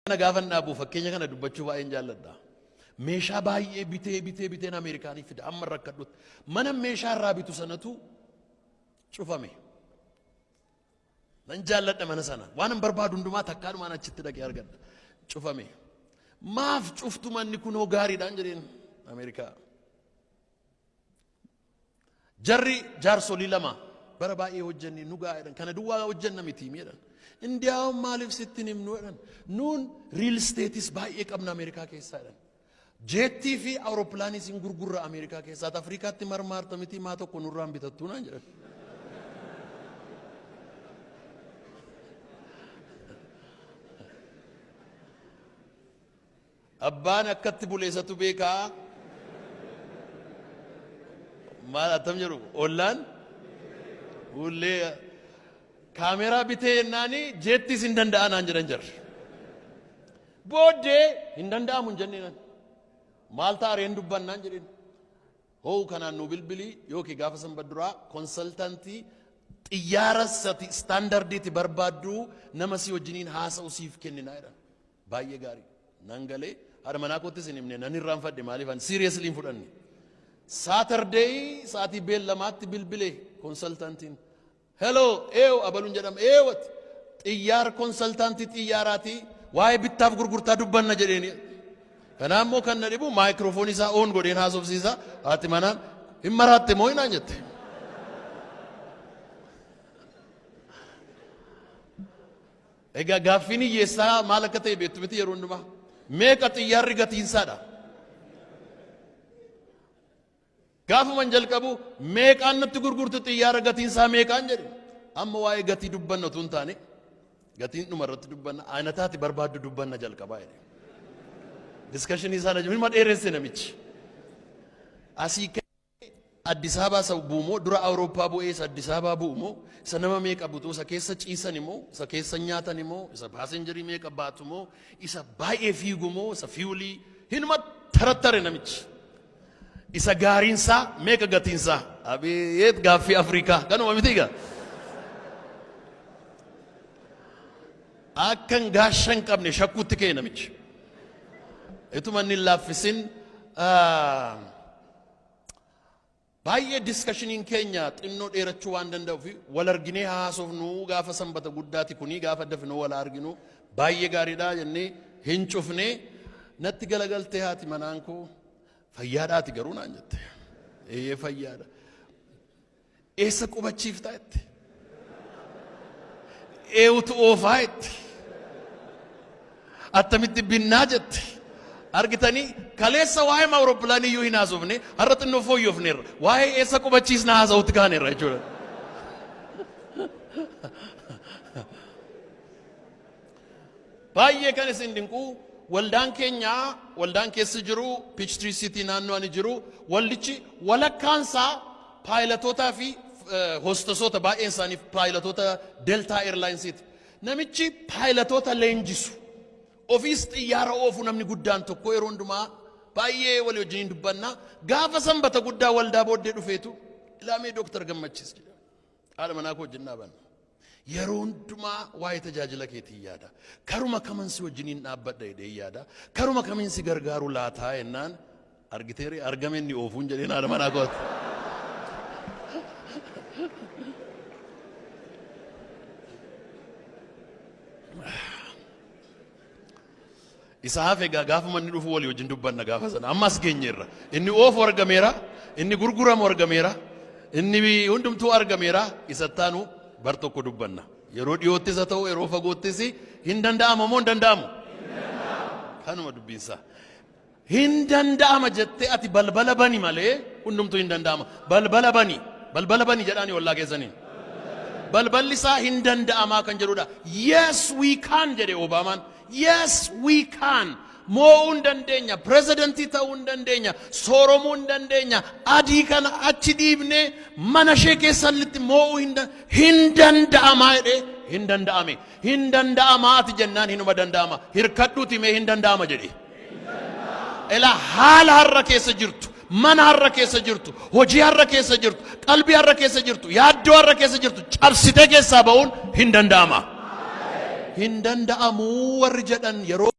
Kana gaafan dhaabu fakkeenya kana dubbachuu baay'een jaalladha. Meeshaa baay'ee bitee bitee biteen Ameerikaanii fida amma rakkadhutti. Mana meeshaa irraa bitu sanatu cufame. Nan jaalladha mana sana. Waan an barbaadu hundumaa takkaadhumaan achitti dhaqee argadha. Cufame. Maaf cuftu manni kunoo gaariidhaan jedheen Ameerikaa. Jarri jaarsolii lama bara baay'ee hojjenne nu ga'a jedhan. Kana duwwaa hojjenna miti jedhan. Indiyaawwan maaliif sitti hin himnu jedhan. Nuun riil isteetis baay'ee qabna Ameerikaa keessaa jedhan. Jeettii fi awurooppilaaniis hin gurgurra Ameerikaa keessaa. Ati Afrikaatti marmaarta miti maa tokko nurraan bitattuu naan jedhan. Abbaan akkatti bule isatu beekaa. Maal attam jedhu ollaan ullee kaameraa bitee jennaani jeettiis hin danda'a naan jedhan jarri. Booddee hin danda'amu hin jennee nan. Maal ta'a reen dubbannaan jedheen. Hoo kanaan nuu bilbili yookiin gaafa sanbat duraa konsaltantii xiyyaara sati istaandardiiti barbaaddu nama si wajjiniin haasa'u siif kenninaa jedhan. Baay'ee gaarii. Nan galee haadha manaa koottis hin himne nan irraanfadhe maaliif an seriously hin fudhanne. Saturday sa'aatii beellamaatti bilbile konsaltantiin. Hello, eew abaluun jedhama eewat xiyyaar konsaltaantii xiyyaaraati waa'ee bittaaf gurgurtaa dubbanna jedheeni. Kanaa immoo kan na dhibu maayikiroofoonii isaa oon godheen haasofsiisa haati manaan hin maraatte moo hinaan jette. Egaa gaaffiin hiyyeessaa maal akka ta'e beektu miti yeroo hundumaa. Meeqa xiyyaarri gatiinsaadha? Gaafuman jalqabu meeqaan natti gurgurtu xiyyaara gatiinsaa meeqaan jedhe. Amma waa'ee gatii dubbanna utuu hin taane gatiin dhuma irratti dubbanna aynataati barbaaddu dubbanna jalqabaa jedhe. Diskashinii isaa na dheeresse namichi. Asii Addis Ababa isa bu'u moo dura Awurooppaa bu'ee isa Addis Ababa bu'u moo isa nama meeqa butu isa keessa ciisan moo isa keessa nyaatan moo isa paasenjarii meeqa baatu moo isa baay'ee fiigu moo isa fiwulii hinuma tarattare namichi. Isa gaariinsaa meeqa gatiinsaa abeet gaaffii Afrikaa kanuma miti egaa. Akkan gaasha hin qabne shakkuutti ka'e namichi. Ituma inni hin laaffisin Baay'ee diskashiniin keenya xinnoo dheerachuu waan danda'uuf wal arginee haa haasofnu gaafa sanbata guddaati kunii gaafa dafinoo wal arginu baay'ee gaariidha jennee hin cufne natti galagaltee haati manaan koo fayyaadhaati garuu naan jette. Eeyyee fayyaadha. Eessa qubachiiftaa jette. Eewutu oofaa jette. Attamitti binnaa jette. Argitanii kaleessa waa'ee awurooppilaanii iyyuu hin haasofne har'a xinnoo fooyyofneerra. Waa'ee eessa qubachiisna haasa'utti kaaneerra jechuudha. Baay'ee kan isin dinqu waldaan keenya waldaan keessa jiru Peachtree City naannoo ani jiru waldichi walakkaan isaa paayilatootaa fi hoostesoota baay'een isaanii paayilatoota Delta Airlinesiiti. Namichi paayilatoota leenjisu ofiis xiyyaara oofu namni guddaan tokko yeroo hundumaa baay'ee walii wajjiniin dubbanna. Gaafa sanbata guddaa waldaa booddee dhufeetu ilaamee Dooktar Gammachiis jedha. Haadha manaa koo wajjin dhaabanna. Yeroo hundumaa waa'ee tajaajila keetiin yaada. Karuma kaman si wajjiniin dhaabbadha jedhee yaada. Karuma kamiin si gargaaru laataa jennaan argiteeri argame inni oofuun jedheen haadha manaa kootti. Isa hafe egaa gaafuma inni dhufu walii wajjin dubbanna gaafa sana. Amma as geenyeerra. Inni oofu argameera, inni gurguramu argameera, inni hundumtuu argameera. Isa ittaanu bar tokko dubbanna. Yeroo dhiyoottis haa ta'u yeroo fagoottis hin danda'ama moo hin danda'amu? Kanuma dubbiinsaa. Hin danda'ama jettee ati balbala bani malee hundumtuu hin danda'ama. Balbala bani. Balbala bani jedhaani ollaa keessaniin. Balballi isaa hin danda'amaa kan jedhudha. Yes we can jedhe Obaamaan. Yes we can. Moo'uu hin dandeenya. Pirezidantii ta'uu hin dandeenya. Sooromuu hin dandeenya. Adii kana achi dhiibnee mana ishee keessatti moo'uu hin danda'amaa jedhee hin danda'ame. Hin danda'amaa ati jennaan hinuma danda'ama. Hirkadhuuti mee hin danda'ama jedhe. Ilaa haala har'a keessa jirtu, mana har'a keessa jirtu, hojii har'a keessa jirtu, qalbii har'a keessa jirtu, yaaddoo har'a keessa jirtu cabsitee keessaa ba'uun hin danda'ama. Hin danda'amu warri jedhan yeroo